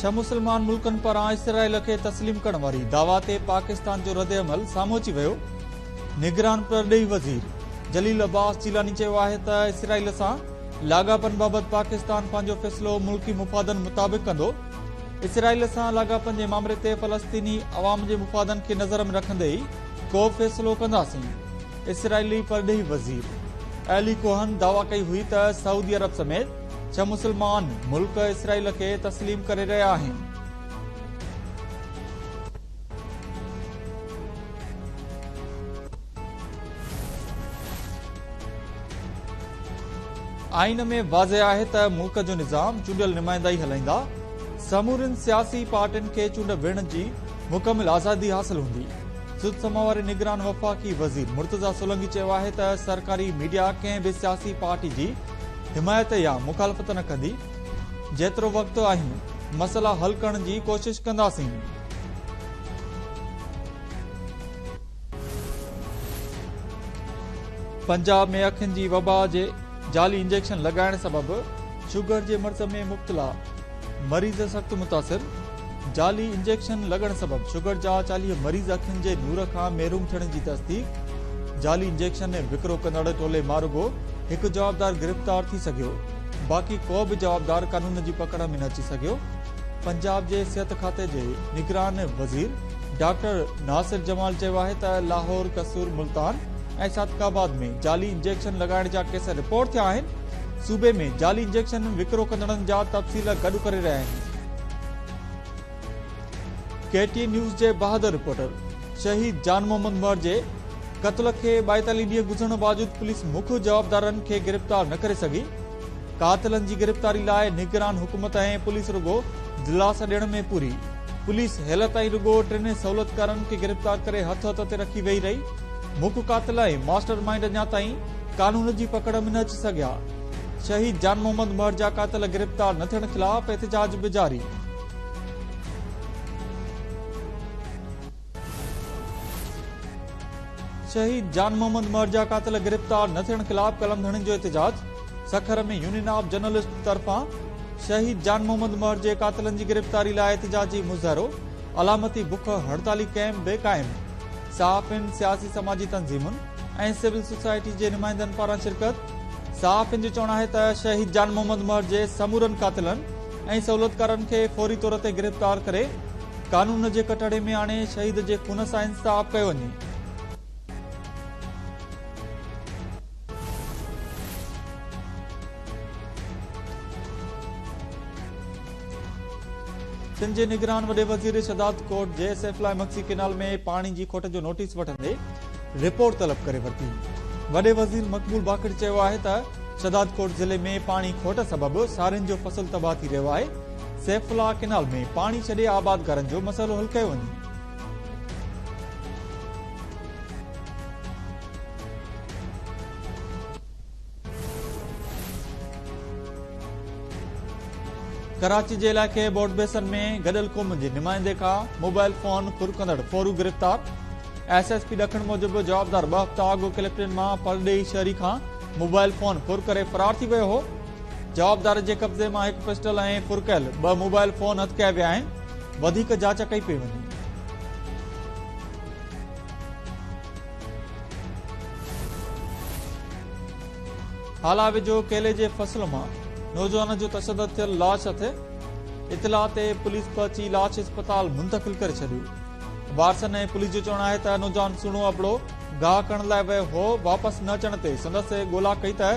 ڇهه مسلمان ملڪن پاران اسرائيل کي تسليم ڪرڻ واري دعويٰ تي پاڪستان جو ردعمل سامهون اچي ويو. نگران پرڏيهي وزير جليل عباس جيلاني چيو آهي ته اسرائيل سان لاڳاپن بابت پاڪستان پنهنجو فيصلو ملڪي مفادن مطابق ڪندو. اسرائيل سان لاڳاپن جي مامري تي فلسطيني عوام جي مفادن کي نظر ۾ رکندي ئي ڪو فيصلو ڪنداسين. اسرائيلي پرڏيهي وزير ايلي ڪوهن دعويٰ ڪئي هئي ته سعودي عرب سميت ڇهه مسلمان ملڪ اسرائيل کي تسليم ڪري رهيا آهن. آئين ۾ واضح آهي ته ملڪ جو نظام چونڊيل نمائندا ئي هلائيندا، سمورين سياسي پارٽين کي چونڊ وڙهڻ جي مڪمل آزادي حاصل هوندي. سڌ سماء واري نگران وفاقي وزير مرتضيٰ سولنگي چيو آهي ته سرڪاري ميڊيا ڪنهن به سياسي پارٽي جي حمايت يا مخالفت نه ڪندي، جيترو وقت آهيون مسئلا حل ڪرڻ جي ڪوشش ڪنداسين. پنجاب ۾ اکين جي وبا جي جعلي انجيڪشن لڳائڻ سبب شگر جي مرض ۾ مبتلا مريض سخت متاثر، جعلي انجيڪشن لڳڻ سبب شگر جا 40 مريض اکين جي نور کان محروم ٿيڻ جي تصديق، جعلي انجيڪشن وڪرو ڪندڙ ٽولي مان رڳو هڪ جوابدار گرفتار ٿي سگهيو، باقي ڪو به جوابدار قانون جي پڪڙ ۾ نه اچي سگهيو، پنجاب جي صحت کاتي جي نگران وزير ڊاڪٽر ناصر جمال چيو آهي ته لاهور، قصور، ملتان ۽ صادق آباد ۾ جعلي انجيڪشن لڳائڻ جا ڪيس رپورٽ ٿيا آهن، صوبي ۾ جعلي انجيڪشن وڪرو ڪندڙن جا تفصيل گڏ ڪري رهيا آهيون. ڪي ٽي اين نيوز جي بهادر رپورٽر شهيد جان محمد مهر جي قتل کي 42 ڏينهن گذرڻ باوجود پوليس مک جوابدارن کي گرفتار نه ڪري سگهي. قاتلن جي گرفتاري لاء نگران حڪومت ۽ پوليس رڳو دلاسا ڏيڻ ۾ پوري. پوليس هيل تائين رڳو ٽن سهولتڪارن کي گرفتار ڪري هٿ هٿ تي رکي ويهي رهي. مک قاتل ۽ ماسٽر مائينڊ اڃا تائين قانون جي پڪڙ ۾ نه اچي سگهيا. شهيد جان محمد مهر جا قاتل گرفتار نه ٿيڻ خلاف احتجاج به جاري. شهيد جان محمد مهر جا قاتل گرفتار نه ٿيڻ خلاف قلم ڌڻين جو احتجاج، سکر ۾ يونين آف جرنلسٽ طرفان شهيد جان محمد مهر جي قاتلن جي گرفتاري لاء احتجاجي مظاهرو، علامتي بک هڙتالي ڪئمپ به قائم، صحافين، سياسي سماجي تنظيمن ۽ سول سوسائٽي جي نمائندن پاران شرڪت، صحافين جو چوڻ آهي ته شهيد جان محمد مهر جي سمورن قاتلن ۽ سهولتڪارن کي فوري طور تي گرفتار ڪري قانون جي ڪٽهڙي ۾ آڻي شهيد جي خون سان انصاف ڪيو وڃي. سنڌ جي نگران وڏي وزير شهداد ڪوٽ جي سيف الله مگسي ڪينال ۾ پاڻي جي کوٽ جو نوٽيس وٺندي رپورٽ طلب ڪري ورتي. وڏي وزير مقبول باقر چيو آهي ته شهدادڪوٽ ضلعي ۾ پاڻي کوٽ سبب سارين جو فصل تباهه ٿي رهيو آهي، سيف الله ڪينال ۾ پاڻي ڇڏي آبادگارن جو مسئلو حل ڪيو وڃي. ڪراچي جي علائقي بورڊ بيسن ۾ گڏيل قومن جي نمائندي کان موبائل فون ڦر ڪندڙ ڦورو گرفتار، ايس ايس پي ڏکڻ موجب جوابدار ٻه هفتا اڳ ڪلفٽن مان پرڏيهي شهري کان موبائل فون ڦر ڪري فرار ٿي ويو هو، جوابدار جي قبضي مان هڪ پسٽل ۽ ڦر ڪيل ٻه موبائل فون هٿ ڪيا ويا آهن، وڌيڪ جاچ ڪئي پئي وڃي. هالا ويجهو ڪيلي جي فصل مان نوجوان جو تشدد ٿيل لاش هٿ، اطلاع تي پوليس پهچي لاش اسپتال منتقل ڪري ڇڏيو. وارثن ۽ پوليس جو چوڻ آهي ته نوجوان سهڻو ابڙو گاهه ڪرڻ لاء ويو هو، واپس نه اچڻ تي سندس ڳولا ڪئي ته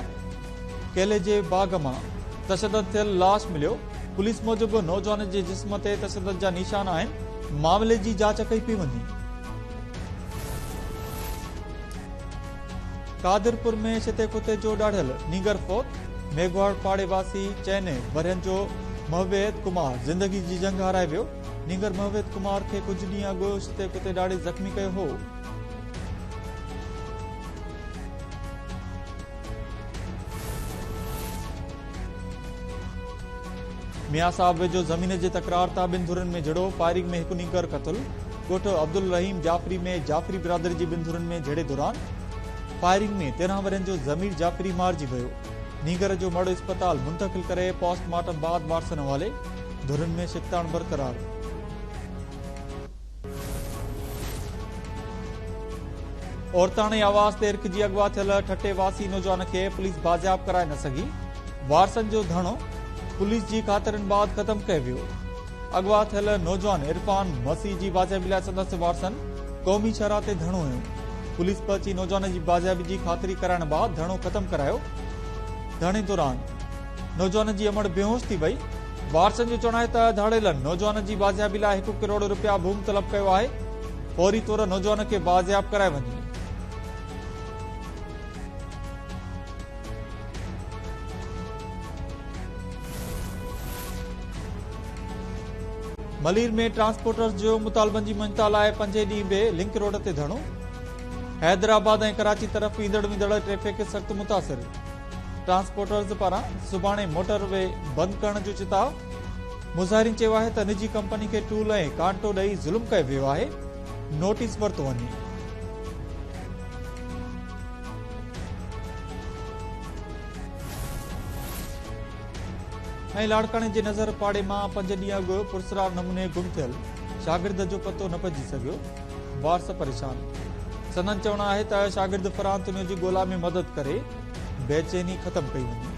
ڪيلي جي باغ مان تشدد ٿيل لاش مليو، پوليس موجب نوجوان جي جسم تي تشدد جا نشان آهن، معاملي جي جاچ ڪئي پئي وڃي. قادرپور ۾ ڇتي ڪتي جو ڏاڙهيل نينگر فوت، ميگهواڙ پاڙي واسي چئن ورهين جو مهويت ڪمار زندگي جي جنگ هارائي ويو، نينگر مهويت ڪمار کي ڪجهه ڏينهن اڳ ڇتي ڪتي ڏاڙهي زخمي ڪيو هو. ميان صاحب ويجهو زمين جي تڪرار تان ٻن ڌرين ۾ جهيڙو، فائرنگ ۾ هڪ نينگر قتل، ڳوٺ عبدالرحيم جعفري ۾ جعفري برادري جي ٻن ڌرين ۾ جهيڙي دوران فائرنگ ۾ 13 ورهين جو ضمير جعفري مارجي ويو، نينگر جو مڙهه اسپتال منتقل ڪري پوسٽ مارٽم بعد وارثن حوالي، ڌرين ۾ ڇڪتاڻ برقرار. عورتاڻي آواز تي هرکجي اغوا ٿيل ٺٽي واسي نوجوان کي پوليس بازياب ڪرائي نه سگهي، وارثن جو ڌرڻو پوليس جي خاطرين بعد ختم ڪيو ويو. اغوا ٿيل نوجوان عرفان مسيح جي بازيابي لاء سندس وارثن قومي شاهراهه تي ڌرڻو هنيو. پوليس پهچي نوجوان جي بازيابي جي خاطري ڪرائڻ بعد ڌرڻو ختم ڪرايو. ڌرڻي دوران نوجوان جي امڙ بيهوش ٿي وئي. وارثن جو چوڻ آهي ته ڌاڙيلن نوجوان جي بازيابي لاء هڪ ڪروڙ رپيا ڀوم طلب ڪيو آهي، فوري طور نوجوان کي بازياب ڪرايو وڃي. ملير ۾ ٽرانسپورٽرز جو مطالبن جي مڃتا لاء پنجين ڏينهن به لنڪ روڊ تي ڌرڻو، حيدرآباد ۽ ڪراچي طرف ايندڙ ويندڙ ٽريفڪ سخت متاثر. ٽرانسپورٽرز پاران سڀاڻي موٽر وي بند ڪرڻ جو چتاء، مظاهرين چيو آهي ته نجي ڪمپني کي ٽول ۽ ڪانٽو ڏئي ظلم ڪيو ويو آهي، نوٽيس ورتو وڃي. ۽ لاڙڪاڻي جي نظر پاڙي مان پنج ڏينهن اڳ پراسرار نموني گم ٿيل شاگرد جو پتو نه پئجي سگهيو، وارث پريشان. سندن چوڻ آهي ته شاگرد فرحان تنيو جي ڳولا ۾ مدد ڪري بيچيني ختم ڪئي وڃي.